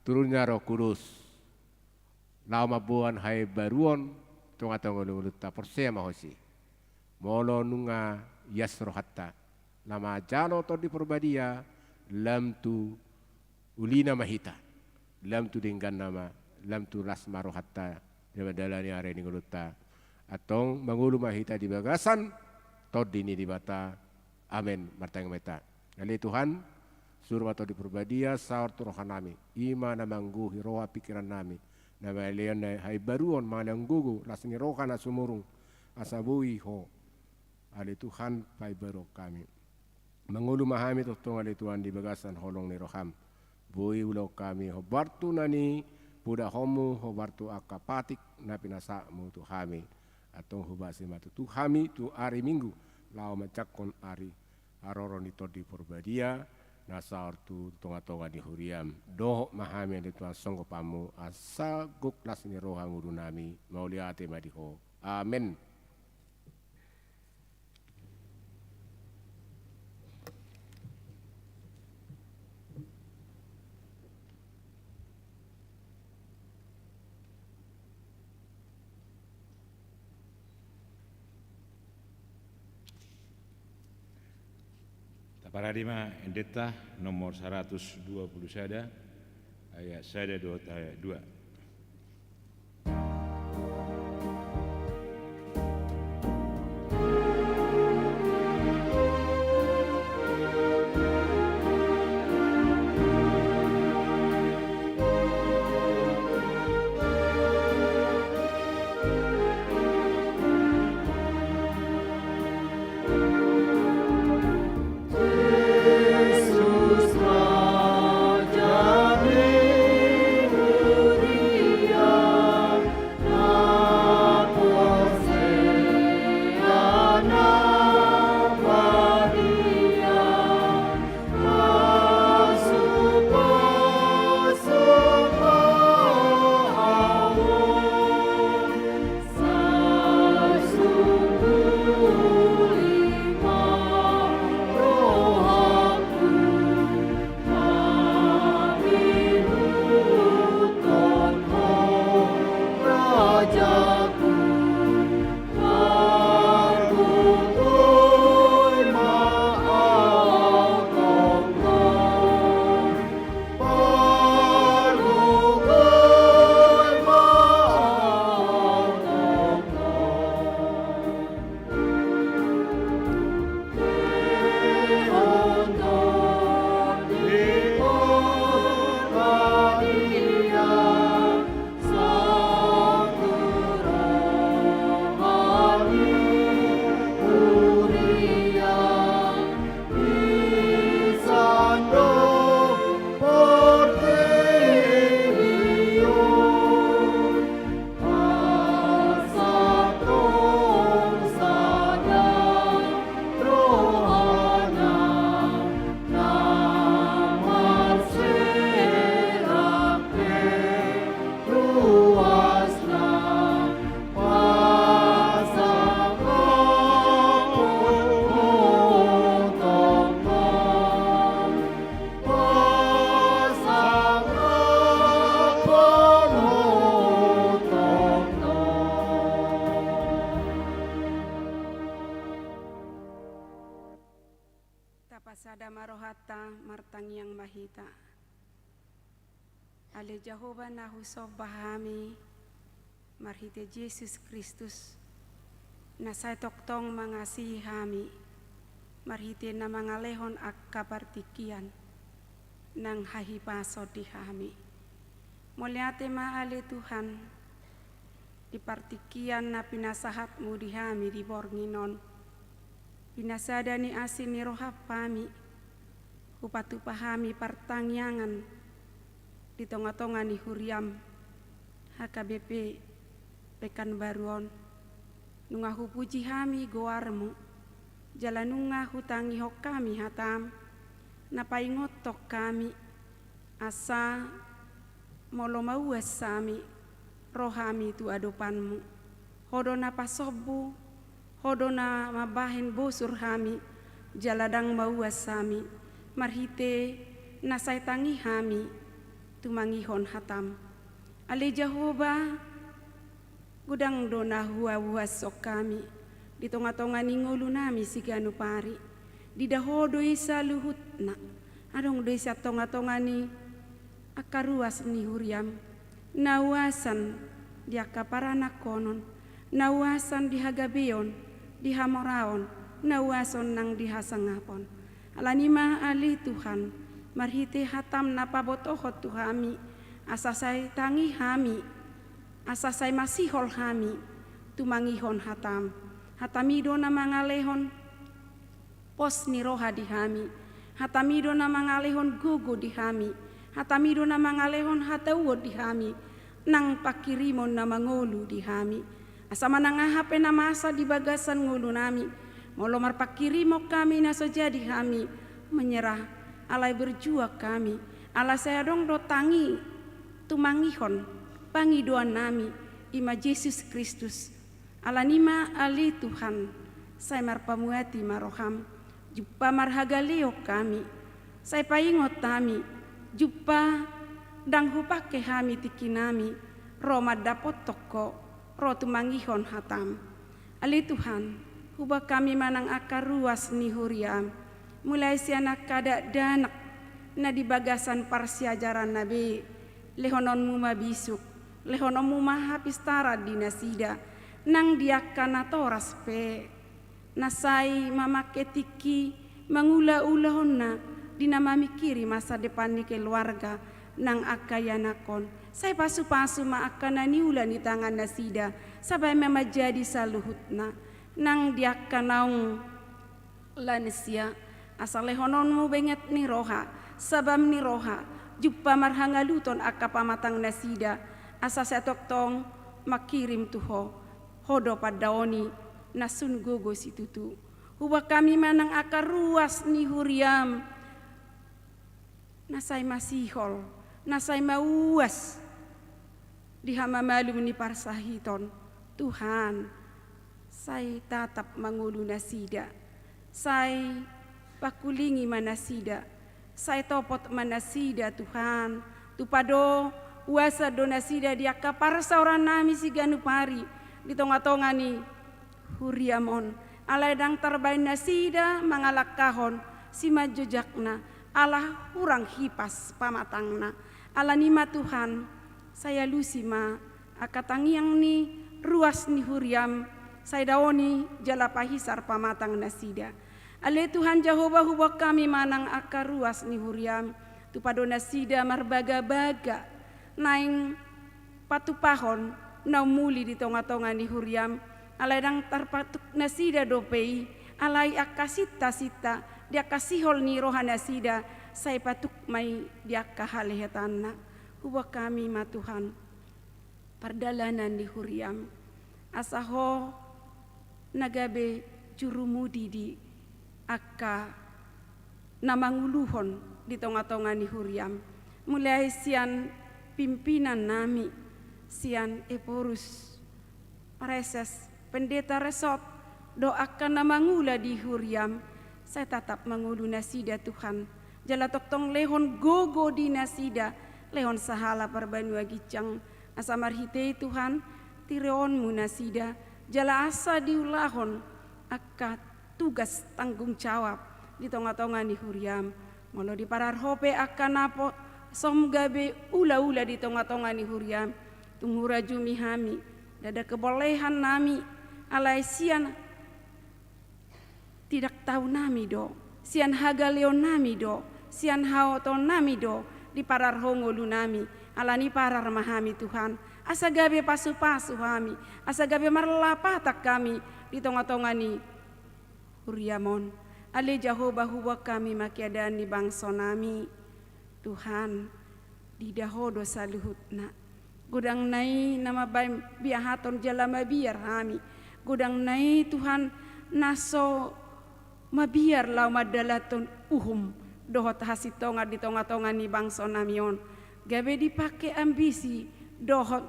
turunnya Roh Kudus. Laho mamboan haimbaruon tonga-tonga ni ngolunta, porsea ma ho disi. Molo nunga ias rohanta, na manjalo Tondi Porbadia, lam tu ulina ma hita, lam tu dengganna ma, lam tu las ma rohanta, di mandalani ari ni ngolunta. Antong mangolu ma hita di bagasan Tondi ni Debata. Amen. Martangiang ma hita. Ale Tuhan, suru ma Tondi Porbadia saor tu rohanami, i ma na manggohi roha pikirannami, na mangalehon haimbaruon, mangalehon gogo, las ni roha na sumurung, asa boi ho, ale Tuhan, paimbaruhon hami. Mangolu ma hami tongtong, ale Tuhan, di bagasan holong ni roham. Boi ulaon hami hombar tu na nipodahonmu, hombar tu angka patik na pinasahatmu tu hami. Antong hobasi ma tutu hami tu ari Minggu, laho manjangkon ari haroro ni Tondi Porbadia, na saor tu tonga-tonga ni huriam. Dohot ma hami, ale Tuhan, songgopanmu, asa gok las ni roha ngolunami, mauliate ma di ho. Amen. Taparade ma endenta nomor saratus dua puluh sada, ayat sada dohot ayat dua. Tapasada ma rohanta, martangiang ma hita. Ale Jahowa na husomba hami, marhite Jesus Kristus, na sai tongtong mangasihi hami, marhite na mangalehon angka partingkian nang hahipason di hami. Mauliate ma ale Tuhan, di partingkian na pinasahatmu di hami di borngin on. Pinasada ni asi ni roham hami, hupatupa hami partangiangan di tonga-tonga ni huriam H K B P Pekanbaru on. Nunga hupuji hami goarmu, Jala nunga hutangihon hami hataM, na paingothon hami, asa molo mauas hami, ro hami tu adopanMu. Ho do na pasombu, Ho do na mambahen bosur hami, jala ndang mauas hami, marhite na sai tangi hami tumangihon hataM. Ale Jahowa, godang do na huauashon hami di tongatonga ni ngolunami siganup ari. Diida Ho do i saluhutna, adong do i sian tongatonga ni angka ruas ni huriaM, na uasan di angka paranakhonon, na uasan di hagabeon, di hamoraon, na uason nang di hasangapon. Alani i ma ale Tuhan, marhite hataM na pabotohon tu hami, asa sai tangi hami, asa sai masihol hami tumangihon hataM. HataMi do na mangalehon pos ni roha di hami. HataMi do na mangalehon gogo di hami. HataMi do na mangalehon hatauon di hami, nang pangkirimon na mangolu di hami. Asa manang aha pe na masa di bagasan ngolunami, molo marpangkirimon hami na so jadi hami menyerah, alai berjuang hami, ala sai adong do tangi tumangihon pangidoannami, i ma Jesus Kristus. Alani i ma ale Tuhan, sai marpamuati ma rohaM, jumpa marhagaleon hami, sai paingot hami, jumpa ndang hupangke hami tingkinami, ro mandapothon Ho, ro tumangihon hataM. Ale Tuhan, huboan hami ma nang angka ruas ni huriaM, mulai sian angka dakdanak na di bagasan parsiajaranna be, lehononMu ma bisuk, lehononMu ma hapistaran di nasida, nang di angka natoras pe, na sai mamangke tingki mangulaulaonna di na mamingkiri masa depan ni keluarga nang angka ianakhon. Sai pasupasu ma angka na niula ni tangannasida, asa bahen ma manjadi saluhutna, nang di angka naung lansia, asa lehononMu benget ni roha, sabam ni roha, jumpa marhangaluton angka pamatangnasida, asa sai tongtong mangkirim tu Ho. Ho do pandaoni na sun gogo situtu. Huboan hami ma nang angka ruas ni huriaM, na sai masihol, na sai mauas di hamamalum ni parsahiton. Tuhan, sai tatap mangolu nasida, sai pangkulingi ma nasida, sai topot ma nasida Tuhan, tupa do, uasan do nasida di angka parsaorannami siganup ari di tongatonga ni huriaM on. Alai ndang tarbahen nasida mangalangkahon simanjojakna, ala hurang hipas pamatangna. Alani i ma Tuhan, sai alusi ma angka tangiang ni ruas ni huriaM, sai daoni jala pahisar pamatangnasida. Ale Tuhan Jahowa, huboan hami ma nang angka ruas ni huriaM, tupa do nasida marbagabaga naeng patupahon na umuli di tongatonga ni huriaM, alai ndang tarpatuk nasida dope i, alai angka sintasinta di angka sihol ni rohanasida, sai patuk ma i di angka halehetanna. Huboan hami ma Tuhan pardalanan ni huriaM, asa Ho na gabe jurumudi di angka na manguluhon di tongatonga ni huriaM, mulai sian pimpinannami, sian Ephorus, Praeses, Pendeta Resort, dohot angka na mangula di huriaM, sai tatap mangolu nasida Tuhan, jala tongtong lehon gogo di nasida, lehon sahala parbanua ginjang, asa marhite i Tuhan, tiroonMu nasida, jala asa diulahon angka tugas tanggung jawab di tongatonga ni huriaM. Molo diparar Ho pe angka na posom gabe ulaula di tongatonga ni huriaM, tung hurajumi hami, ndada kebolehannami, alai sian tidak taunami do, sian hagaleonnami do, sian haotoonnami do diparar Ho ngolunami. Alani i parar ma hami Tuhan, asa gabe pasupasu hami, asa gabe marlapatan hami di tongatonga ni huriaM on. Ale Jahowa, huboan hami ma keadaan ni bangsonami. Tuhan, diida Ho do saluhutna. Godang na i na mambahen biahaton jala mabiar hami. Godang na i Tuhan na so mabiar laho mandalanhon uhum dohot hasintongan di tonga-tonga ni bangso nami on, gabe dipangke ambisi dohot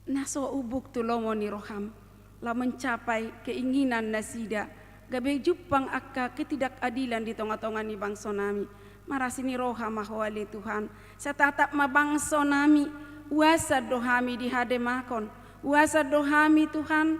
na so umbuk tu lomo ni roham, laho mencapai keinginan nasida, gabe jumpang angka ketidakadilan di tonga-tonga ni bangso nami. Marasi ni roha ma Ho ale Tuhan, sai tatap ma bangso nami, uasan do hami dihademahon, uasan do hami Tuhan,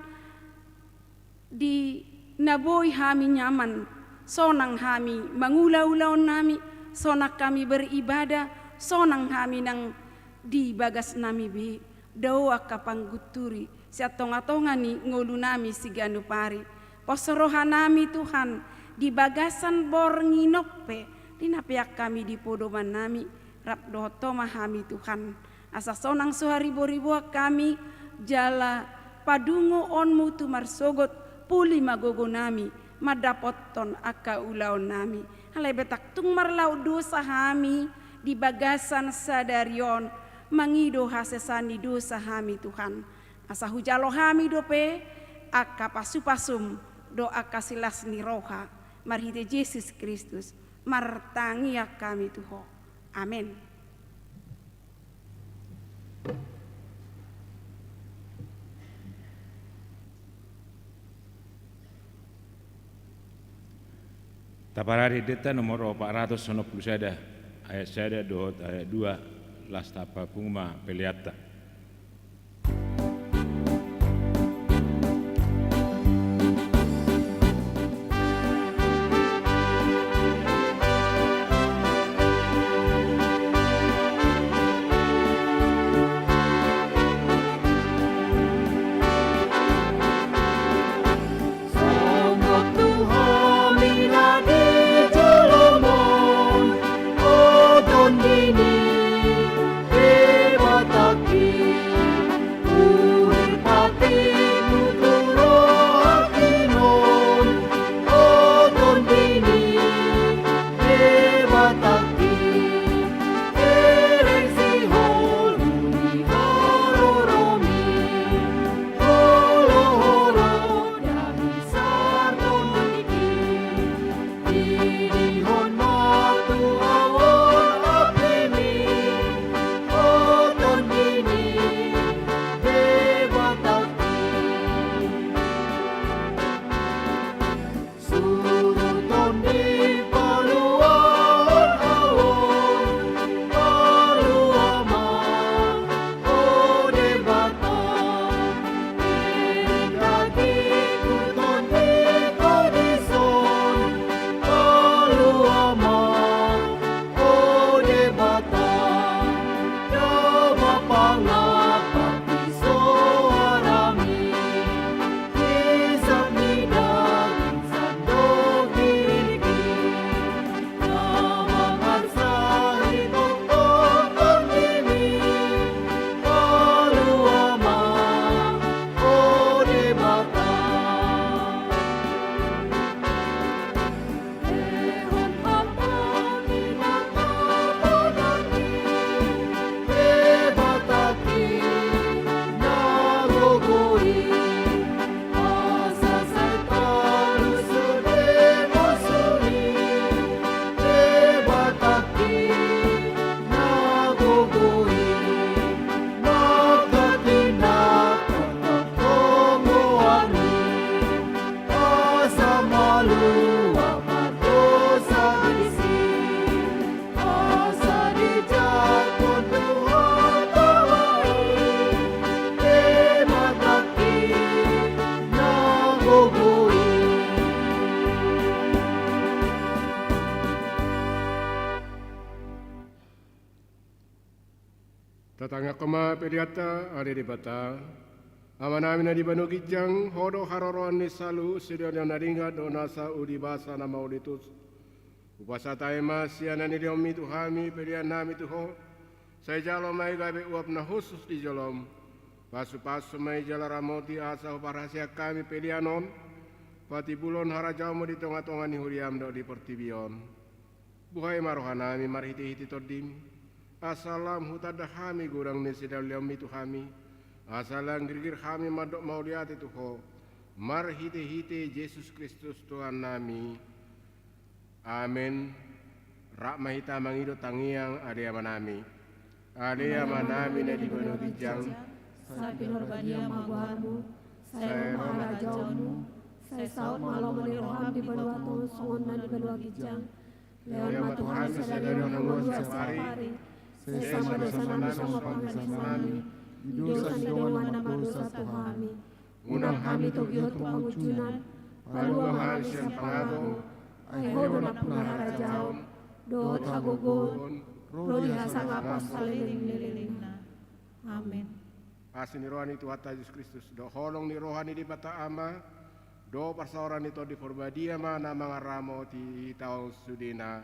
di na boi hami nyaman, sonang hami mangula ulaon nami, sonang hami beribadah, sonang hami nang di bagas nami be, dao angka panggunturi sian tonga-tonga ni ngolu nami siganup ari. Pos roha nami Tuhan, di bagasan borngin on pe, di na peak hami di podoman nami, rap dohot Ho ma hami Tuhan. Asa sonang so hariboriboan hami, jala padungoonmu tu marsogot, puli ma gogo nami mandapothon angka ulaon nami. Alai betak tung marlaut dosa hami di bagasan sadari on, mangido hasesaan ni dosa hami Tuhan. Asa hujalo hami dope angka pasu-pasum dohot angka silas ni roha, marhite Jesus Kristus, martangiang hami tu Ho. Amen. Taparade deta nomor opat ratus onom pulu sada, ayat sada dohot ayat dua, las tapapungu ma peleanta. Tatangiangkon ma peleanta. Ale Debata, Amanami na di banua ginjang, Ho do haroroan ni saluhut sidea na denggan dohot nasa uli basa na mauliutus. Hupasahat hami ma sian na nilehonmi tu hami pelean nami tu Ho. Sai jalo ma i gabe uap na hushus di jolom. Pasupasu ma i jala ramoti asa huparhaseang hami pelean on patimbulhon harajaonmu di tonga-tonga ni huriam dohot di portibi on. Buhai ma rohanami marhite-hite Tondim, asa lam hutanda hami godang ni sidalilaonmi tu hami, asa lam girgir hami mandok mauliate tu Ho, Marhite-hite Jesus Kristus Tuhannami. Amen. Rap ma hita mangido tangiang Ale Amanami. Ale Amanami na di banua ginjang, sai pinarbadia ma goarmu, sai ro ma harajaonmu, sai saut ma lomo ni roham di banua tonga on songon na di banua ginjang. Lehon ma tu hami sadari on hangoluan siapari. Sesa ma dosanami songon pangesanami di dosa ni dongan na mardosa tu hami. Unang hami togihon tu pangunjunan, palua ma hami sian pangago. Ai Ho do nampuna harajaon dohot hagogoon ro di hasangapon saleleng-lelengna. Amen. Asi ni roha ni Tuhanta Jesus Kristus, dohot holong ni roha ni Debata Ama, dohot parsaoran ni Tondi Parbadia ma na mangaramoti hita on sudena.